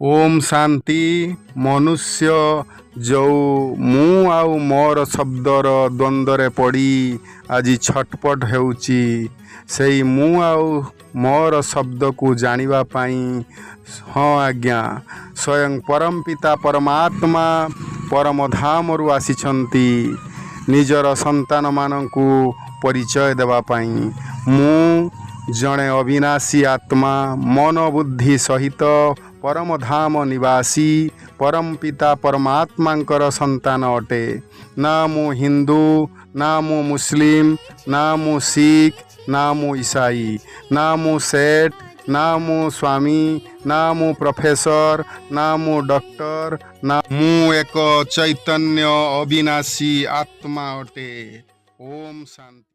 ଓମ୍ ଶାନ୍ତି। ମନୁଷ୍ୟ ଯୋଉ ମୁଁ ଆଉ ମୋର ଶବ୍ଦର ଦ୍ୱନ୍ଦ୍ୱରେ ପଡ଼ି ଆଜି ଛଟପଟ ହେଉଛି, ସେଇ ମୁଁ ଆଉ ମୋର ଶବ୍ଦକୁ ଜାଣିବା ପାଇଁ, ହଁ ଆଜ୍ଞା, ସ୍ୱୟଂ ପରମ ପିତା ପରମାତ୍ମା ପରମଧାମରୁ ଆସିଛନ୍ତି ନିଜର ସନ୍ତାନମାନଙ୍କୁ ପରିଚୟ ଦେବା ପାଇଁ। ମୁଁ ଜଣେ ଅବିନାଶୀ ଆତ୍ମା, ମନ ବୁଦ୍ଧି ସହିତ ପରମଧାମ ନିବାସୀ ପରମ ପିତା ପରମାତ୍ମାଙ୍କର ସନ୍ତାନ ଅଟେ। ନା ମୁଁ ହିନ୍ଦୁ, ନା ମୁଁ ମୁସଲିମ, ନା ମୁଁ ଶିଖ, ନା ମୁଁ ଇସାଇ, ନା ମୁଁ ସେଠ, ନା ମୁଁ ସ୍ୱାମୀ, ନା ମୁଁ ପ୍ରଫେସର, ନା ମୁଁ ଡକ୍ଟର, ନା ମୁଁ ଏକ ଚୈତନ୍ୟ ଅବିନାଶୀ ଆତ୍ମା ଅଟେ। ଓମ୍ ଶାନ୍ତି।